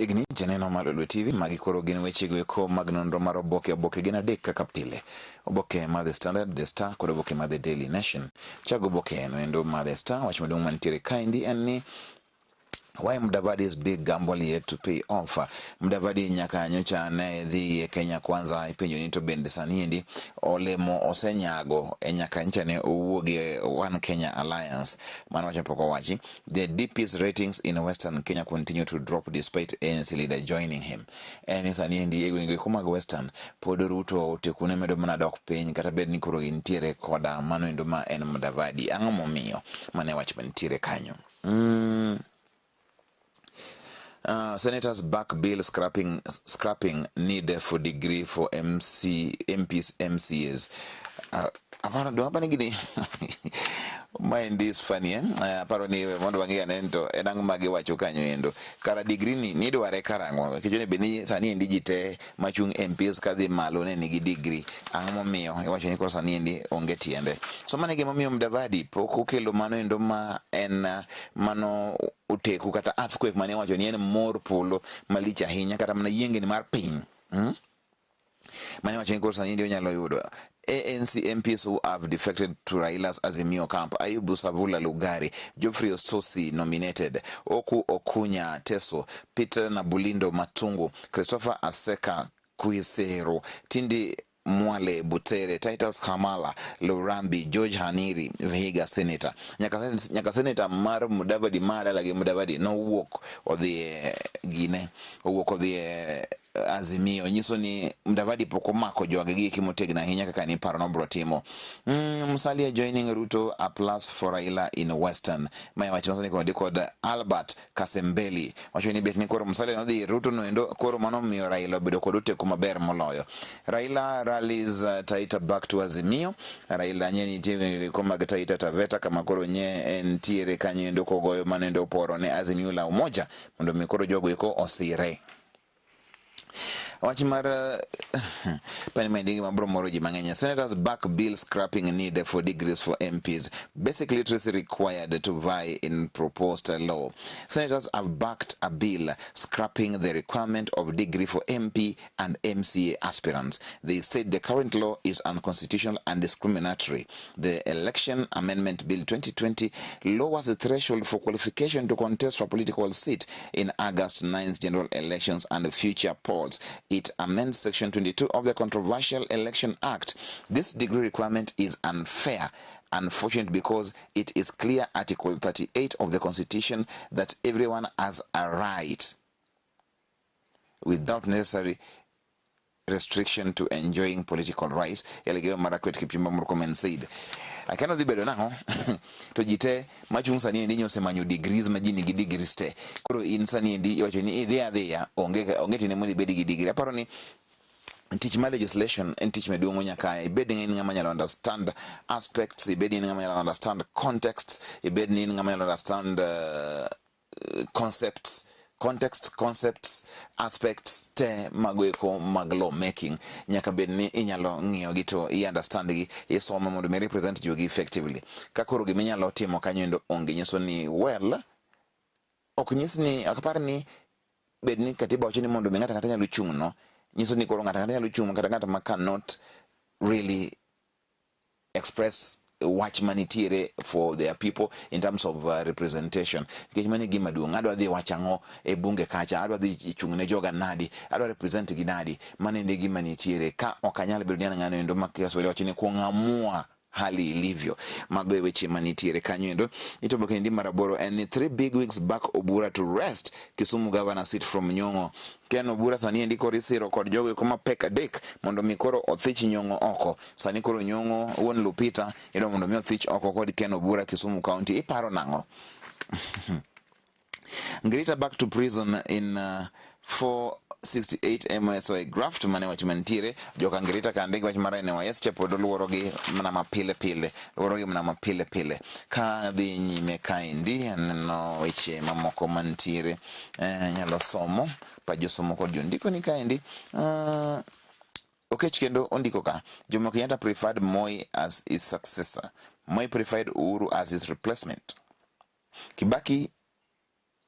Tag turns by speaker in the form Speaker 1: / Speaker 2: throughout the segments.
Speaker 1: Machiegni janeno mar Lolwe TV, magi koro gin wechego eko mag nonro mar oboke. Oboke gin adek kaka pile. Oboke mar The Standard, The Star kod oboke mar The Daily Nation. Chago oboke eno endo mar The Star, wach maduong' mantiere kaendi en ni Why Mudavadi's big gamble yet to pay off? Mudavadi nyaka nyocha ne dhi e Kenya Kwanza ipenjo ni to bende sani endi olemo osenyago e nyaka nyocha ne owuogi e One Kenya Alliance. Mano wacho pok owachi. The DP's ratings in Western Kenya continue to drop despite ANC leader joining him. En ni sani endi e gwenge mag Western pod Ruto otekune medo mana dok piny kata bed ni koro gintiere koda mano endo ma en Mudavadi. Ang'o momiyo? Mano e wach mantiere kanyo. Senators back bill scrapping need for degree for MC, MPs, MCAs. Aparo do apani gini Maendi is funny, eh? Aparo ni mondo wang'e ane to en ang'o ma giwacho kanyo endo. Kara degree ni nidware karang'o? Nikech onego bed ni sani endi ji te machung' MPs kadhi malo ne nigi degree. Ang'o momiyo iwacho ni koro sani endi onge tiende? So mano e gimomiyo Mudavadi pok okelo mano endo ma en mano oteku kata earthquake mane iwacho ni en mor polo malich ahinya kata mana yiengni mar piny. Mane wacho ni koro sani endi onyalo yudo. ANC MPs who have defected to Raila's Azimio camp, Ayubu Savula Lugari, Geoffrey Ososi nominated, Oku Okunya Teso, Peter Nabulindo Matungu, Christopher Aseka Kuisero, Tindi Mwale Butere, Titus Hamala, Lurambi, George Haniri, Vihiga Senator. Nyaka senator mar Mudavadi ma dala gi Mudavadi nowuok odhi e gine, owuok odhi e Azimio, nyiso ni Mudavadi pok omako joge gi eki motegno ahinya kaka niparo nobro timo. Musalia joining Ruto, a plus for Raila in Western. Mae wach masani kod Albert Kasembeli. Wacho ni bet ni koro Musalia nodhi Ruto noendo koro mano miyo Raila obedo kod oteku maber moloyo. Raila rallies Taita back to Azimio. Raila nye nitie gwenge mag Taita Taveta kama koro nye entiere kanyo endo kogoyo mano endo oporo ne Azimio la Umoja mondo mi koro jogo eko osire. Wach mar pani maendi gima biro moro ji mang'eny. Senators back bill scrapping need for degrees for MPs. Basic literacy required to vie in proposed law. Senators have backed a bill scrapping the requirement of degree for MP and MCA aspirants. They said the current law is unconstitutional and discriminatory. The Election Amendment Bill 2020 lowers the threshold for qualification to contest for political seat in August 9th general elections and future polls. It amends Section 22 of the controversial Election Act. This degree requirement is unfair, unfortunate, because it is clear Article 38 of the Constitution that everyone has a right without necessary restriction to enjoying political rights. Elgeyo Marakwet Kipchumba Murkomen said. Akano dhi bedo nang'o? To ji te machung' sani endi nyosemanyo degrees ma ji nigi degrees te. Koro in sani endi iwacho ni idhi adhiya onge tiende mondo ibed gi degree. Aparo ni tich mar legislation en tich maduong', nyaka ibed ni in ng'ama nyalo understand aspects, ibed ni in ng'ama nyalo understand contexts, ibed ni in ng'ama nyalo understand concepts, context, concepts, aspects te mago eko mag law making. Nyaka bed ni inyalo ng'iyo gi to i understand gi, isomo mondo mi represent jogi effectively. Ka koro gima inyalo timo kanyo endo onge, nyiso ni well, ok nyis ni ok apar ni bed ni katiba wacho ni mondo mi ng'ato ang'ata nyalo chung' no, nyiso ni koro ng'ato ang'ata nyalo chung' kata ng'at ma cannot really express wach manitiere for their people in terms of representation, nikech mano e gima duong'. Adwa dhi wacho ang'o e bunge kacha? Adwa dhi chung' ne joga nadi? Adwa represent gi nadi? Mano e gima nitiere ka ok anyal bedo ni an ng'ano endo ma Kiswahili wacho ni kung'amua hali ilivyo. Mago e weche manitiere kanyo endo. Ito oboke endi mar aboro en ni three big wigs back Obura to wrest Kisumu governor seat from Nyong'o. Ken Obura sani endi koro isiro kod jogo eko mapek adek mondo mi koro othich Nyong'o oko. Sani koro Nyong'o wuon Lupita idwa mondo mi othich oko kod Ken Obura Kisumu County. Iparo nang'o? Ngirita back to prison in 468 MSY graft. Mane wach mantiere joka Ngirita kande gi wach mar NYS cha pod luorogi mana mapile pile, luorogi mana mapile pile. Ka dhi nyime kaendi aneno weche mamoko mantiere, nyalo somo pa josomo kod jondiko ni kaendi. Okech kendo ondiko ka Jomo Kenyatta preferred Moi as his successor, Moi preferred Uhuru as his replacement, Kibaki.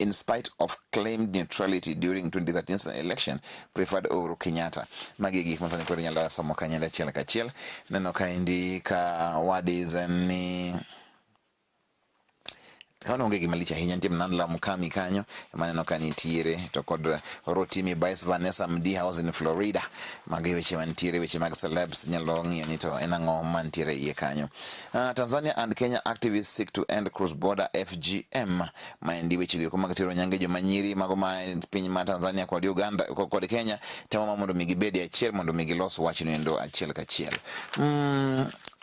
Speaker 1: in spite of claimed neutrality during 2013 election, preferred Uhuru Kenyatta. Magi e gik masani koro inyalo somo kanyo achiel kachiel. Neno kaendi ka wadis en ni kano onge gima lich ahinya. Nitie Nandla Mukami kanyo maneno ka nitiere to kod Rotimi buys Vanessa Mdee house in Florida. Mago e weche mantiere, weche mag celebs nyalo ng'iyo ni to en ang'o mantiere iye kanyo. Tanzania and Kenya activists seek to end cross border FGM. Maendi weche go mag tero nyange joma nyiri mago ma piny ma Tanzania kod Uganda kod Kenya temo ma mondo mi gibed e achiel mondo mi gilos wachno endo achiel kachiel.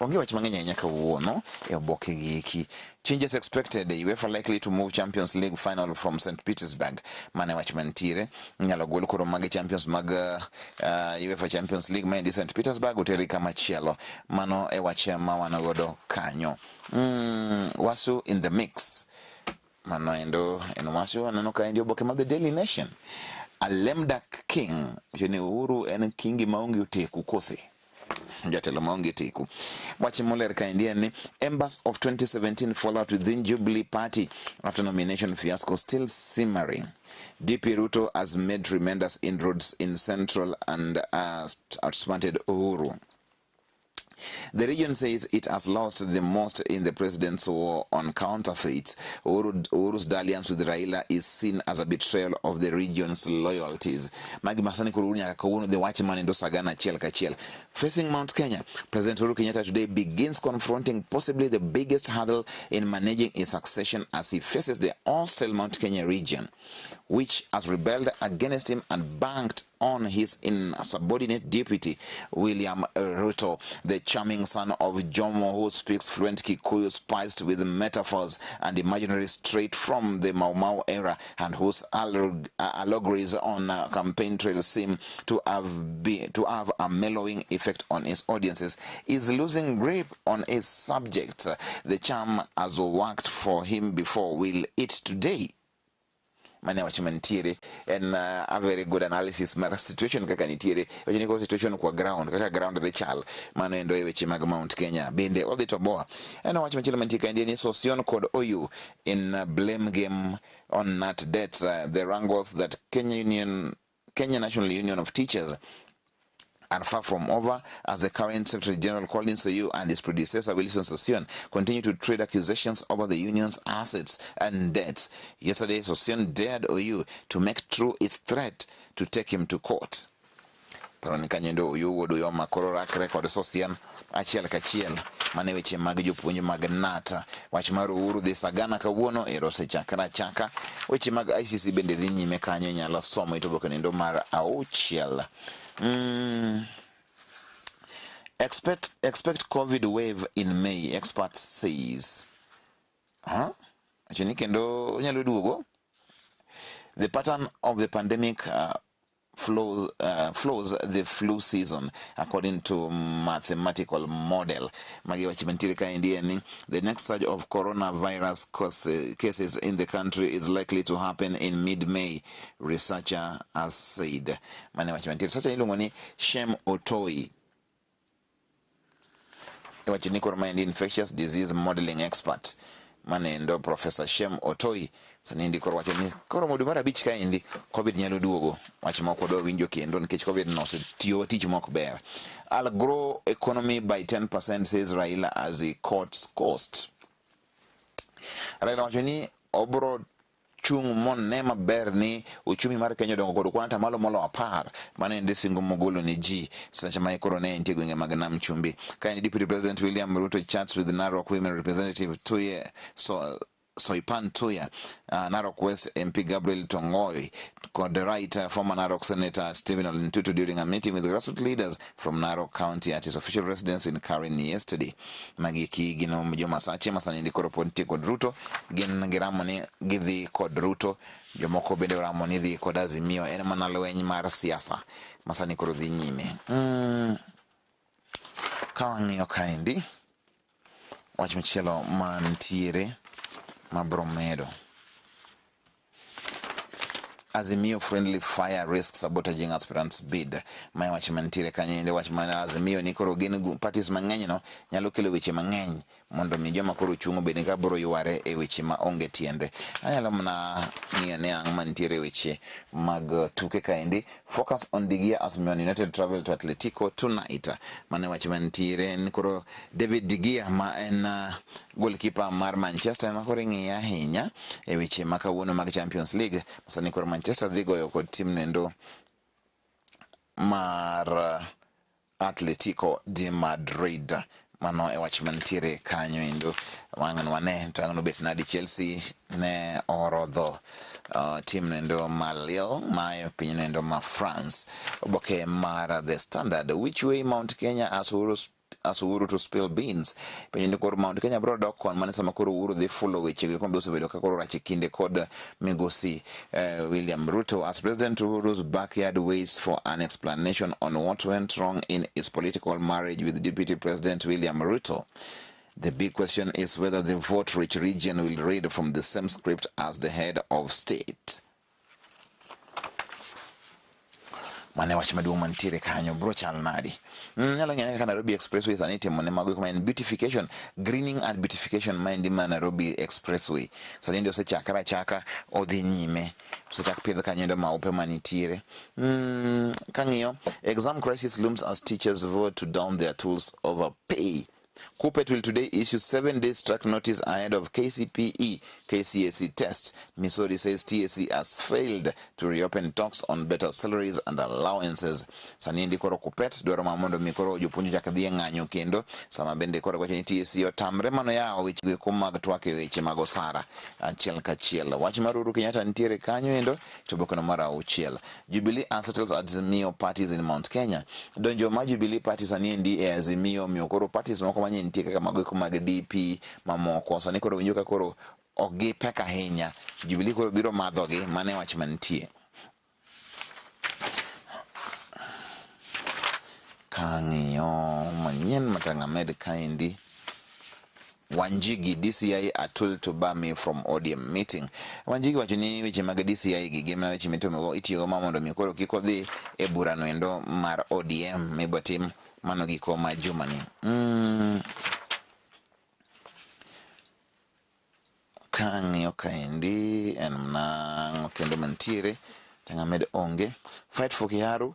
Speaker 1: Onge wach mang'eny ahinya kawuono e oboke gi eki. Changes expected, UEFA likely to move Champions League final from St. Petersburg. Mane wach mantiere. Inyalo gol koro magi Champions mag UEFA Champions League maendi St. Petersburg oteri kama chielo. Mano e wach ma wan godo kanyo. Wasu in the mix. Mano endo en wasu aneno ka endi oboke mag The Daily Nation. A lame duck king. Wacho ni Uhuru en kingi maonge oteku kose? Jatelo maonge teku. Wach moler kaendi en ni embers of 2017 fallout within Jubilee Party after nomination fiasco still simmering. DP Ruto has made tremendous inroads in Central and outsmarted Uhuru. The region says it has lost the most in the president's war on counterfeits. Uhuru's dalliance with Raila is seen as a betrayal of the region's loyalties. Magi masani koro nyaka kawuono dhi wach manendo sagana achiel kachiel. Facing Mount Kenya, President Uhuru Kenyatta today begins confronting possibly the biggest hurdle in managing his succession as he faces the hostile Mount Kenya region, which has rebelled against him and banked on his insubordinate deputy, William Ruto, the charming son of Jomo, who speaks fluent Kikuyu spiced with metaphors and imaginary straight from the Mau Mau era, and whose allegories on campaign trail seem to have a mellowing effect on his audiences, is losing grip on his subject. The charm has worked for him before. Will it today? Mane wach mantiere en a very good analysis mar situation kaka nitiere weche ni koro situation kwa ground kaka ground dhi chal. Mano endo e weche mag Mount Kenya bende odhi to boa en wach machielo mantie kaendi ni Sossion kod OU in blame game on KNUT debts. The wrangles that Kenya National Union of Teachers are far from over as the current Secretary General Collins Oyuu and his predecessor Wilson Sossion continue to trade accusations over the union's assets and debts. Yesterday, Sossion dared Oyuu to make true its threat to take him to court. Paro ni kanyendo Oyuu wuod Uyoma koro rakre kod Sossion achiel kachiel. Mane weche mag jopuonj mag KNUT. Wach mar Uhuru dhi Sagana kawuono ero osechakre achaka. Weche mag ICC bende dhi nyime kanyo, inyalo somo e oboke nendo mar auchiel. Expect COVID wave in May, expert says. Huh? Wacho ni kendo onyalo duogo. The pattern of the pandemic flows the flu season according to mathematical model. Magi wach mantiere kaendi en ni the next surge of coronavirus cases in the country is likely to happen in mid-May, researcher has said. Mane wach mantiere. Researcher iluongo ni Shem Otoi. Iwacho ni koro maendi infectious disease modeling expert. Manendo Professor Shem Otoi sani endi koro wacho ni koro dwe mar abich kaendi COVID nyalo duogo. Wach ma ok wadwa winjo kendo nikech COVID no osetiyo tich mok ber. I'll grow economy by 10%, says Raila as he cuts cost. Raila wacho ni obro chung' mone maber ni uchumi mar Kenya odongo kod kwan atamalo molo 10. Mano endi singo mogolo ne ji seche ma koro ne entie gwenge mag Nam Chumbi. Ka en Deputy President William Ruto chats with Narok Women Representative Tuye Soipan Tuya, Narok West MP Gabriel Tongoy, kod right former Narok Senator Stephen Ole Ntutu during a meeting with grassroots leaders from Narok County at his official residence in Karen yesterday. Magi ki gin joma sache masani ndi koro pod nitie kod Ruto, gin giramo ni gidhi kod Ruto, jomoko bende oramo ni dhi kod Azimio. En mana lweny mar siasa masani koro dhi nyime. Ka wang'iyo kaendi, wach machielo mantiere mabro medo. Azimio friendly fire risk sabotaging aspirants bid. Mae wach mantiere kanyo ende wach mar Azimio ni koro gin parties mang'eny no nyalo kelo weche mang'eny mondo mi joma koro chung' obed ka biro yware e weche ma onge tiende. Anyalo mana ng'iyo ni ang' mantiere e weche mag tuke kaendi. Focus on De Gea as Man United travel to Atletico tonight. Mano e wach mantiere en koro David De Gea ma en goalkeeper mar Manchester ema koro ing'iye ahinya e weche ma kawuono mag Champions League. Sani koro Manchester dhi goyo kod tim nendo mar Atletico de Madrid. Mano e wach mantiere kanyo endo. Wang' wane to ang' nobet nadi Chelsea ne orodho tim nendo ma Lille ma e piny nendo ma France. Oboke mar The Standard, which way Mount Kenya as Uhuru as Uhuru to spill beans. Penjo ni koro Mount Kenya biro dok kon mane sama koro Uhuru dhi fulo weche go kombe osebedo ka koro rach e kinde kod migosi William Ruto. As President Uhuru's backyard waits for an explanation on what went wrong in his political marriage with Deputy President William Ruto. The big question is whether the vote-rich region will read from the same script as the head of state. Mane wach maduong' mantiere kanyo bro chal nadi? Nyalo ng'eyo kaka Nairobi Expressway sani itimo ne mago ma en beautification, greening and beautification maendi ma Nairobi Expressway. Sani ndi osechakre achaka odhi nyime. Osechak pidh kanyo endo maupe manitiere. Kang'iyo, exam crisis looms as teachers vow to down their tools over pay. Kuppet will today issue 7-day strike notice ahead of KCPE KCSE test. Misori says TSC has failed to reopen talks on better salaries and allowances. Sani endi koro Kuppet dwaro ma mondo mi koro jopuonj ochak dhi e ng'anyo kendo sama bende koro wacho ni TSC otamre mano yawo weche go mag twak e weche mag osara achiel kachiel. Wach mar Uhuru Kenyatta nitiere kanyo endo to oboke no mar auchiel. Jubilee unsettles Azimio parties in Mount Kenya. Donjo ma Jubilee party sani endi e Azimio omiyo koro parties moko manye nitie kaka mago eko mag DP mamoko sani koro winjo ka koro ok gipek ahinya. Jubilee koro biro madhogi, mano e wach mantie. Kang'iyo manyien matang' amed kaendi. Wanjigi, DCI Atul to bar me from ODM meeting. Wanjigi wacho ni weche mag DCI gi gin mana weche mitimogo itiyogo ma mondo mi koro kik odhi e burano endo mar ODM mibo tim mano giko ma jumani. Kang'iyo kaendi en mana kendo mantiere tang' amed onge. Fight for Kiharu,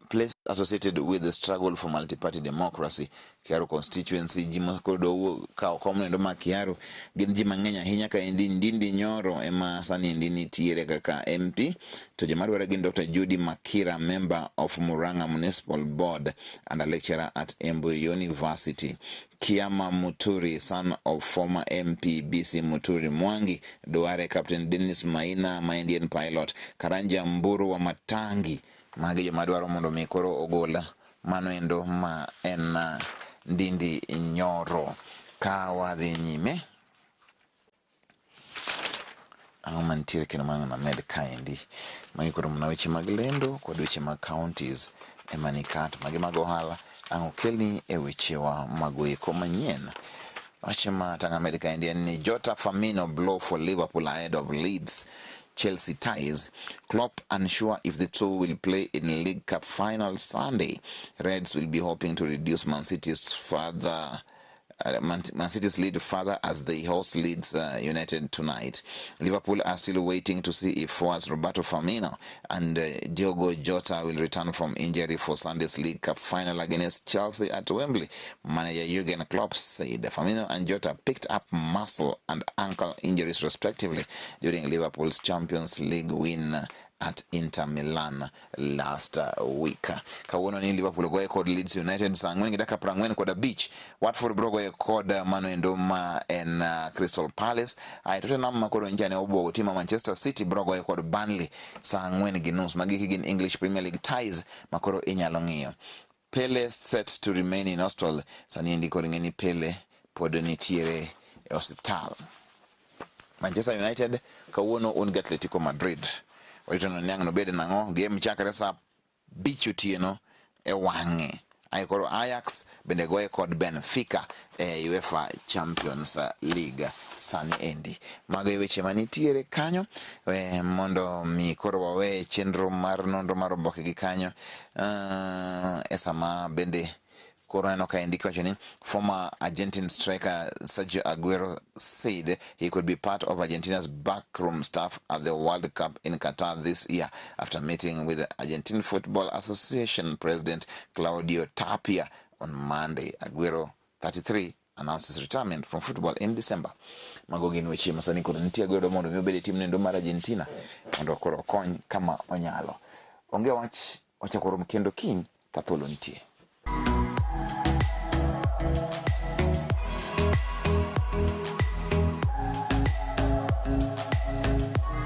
Speaker 1: place associated with the struggle for multi-party democracy. Kiharu constituency, ji ma koro dwa kawo kom noendo mar Kiharu gin ji mang'eny ahinya kaendi. Ndindi Nyoro ema sani endi nitiere kaka MP, to joma dware gin Dr. Judy Makira, member of Murang'a Municipal Board and a lecturer at Embu University. Kiama Muturi, son of former MP BC Muturi Mwangi, dware Captain Dennis Maina, ma Indian pilot, Karanja Mburu wa Matangi. Magi joma dwaro mondo mi koro ogol mano endo ma en Ndindi Nyoro. Ka wadhi nyime, ang'o mantiere kendo ma ang' named kaendi? Magi koro mana weche mag lendo kod weche mag counties ema ni ka, to magi mag ohala ang' okelni e wechewa mago eko manyien. Wach ma tang' amed kaendi en ni Jota Firmino blow for Liverpool ahead of Leeds Chelsea ties. Klopp unsure if the two will play in League Cup final Sunday. Reds will be hoping to reduce Man City's further Man City's lead further as they host Leeds United tonight. Liverpool are still waiting to see if forwards Roberto Firmino and Diogo Jota will return from injury for Sunday's League Cup final against Chelsea at Wembley. Manager Jurgen Klopp said Firmino and Jota picked up muscle and ankle injuries respectively during Liverpool's Champions League win at Inter Milan last week. Kawuono ni Liverpool goye kod Leeds United saa ang'wen gi dakika prang'wen kod abich. Watford biro goye kod mano endo ma en Crystal Palace. Ae Tottenham ma koro nyicha ne obwogo tim ma Manchester City biro goye kod Burnley saa ang'wen gi nus. Magi gin English Premier League ties ma koro inyalo ng'iyo. Pele set to remain in hospital. Sani endi koro ing'e ni Pele pod nitiere e osiptal. Manchester United kawuono un gi Atletico Madrid. Warito ni ang' nobed nang'o? Game chakre saa abich otieno e wang'e. Ae koro Ajax bende goye kod Benfica e UEFA Champions League sani endi. Mago e weche manitiere kanyo e, mondo mi koro wawe chenro mar nonro mar oboke gi kanyo e sama bende koro aneno ka endi kiwacho ni former Argentine striker Sergio Aguero said he could be part of Argentina's backroom staff at the World Cup in Qatar this year after meeting with the Argentine Football Association president Claudio Tapia on Monday. Aguero, 33, announced his retirement from football in December. Mago gin weche ma sani koro nitie Aguero mondo mi obed e tim nendo mar Argentina mondo koro okony kama onyalo. Onge wach, wachako rom kendo kiny ka thuolo nitie.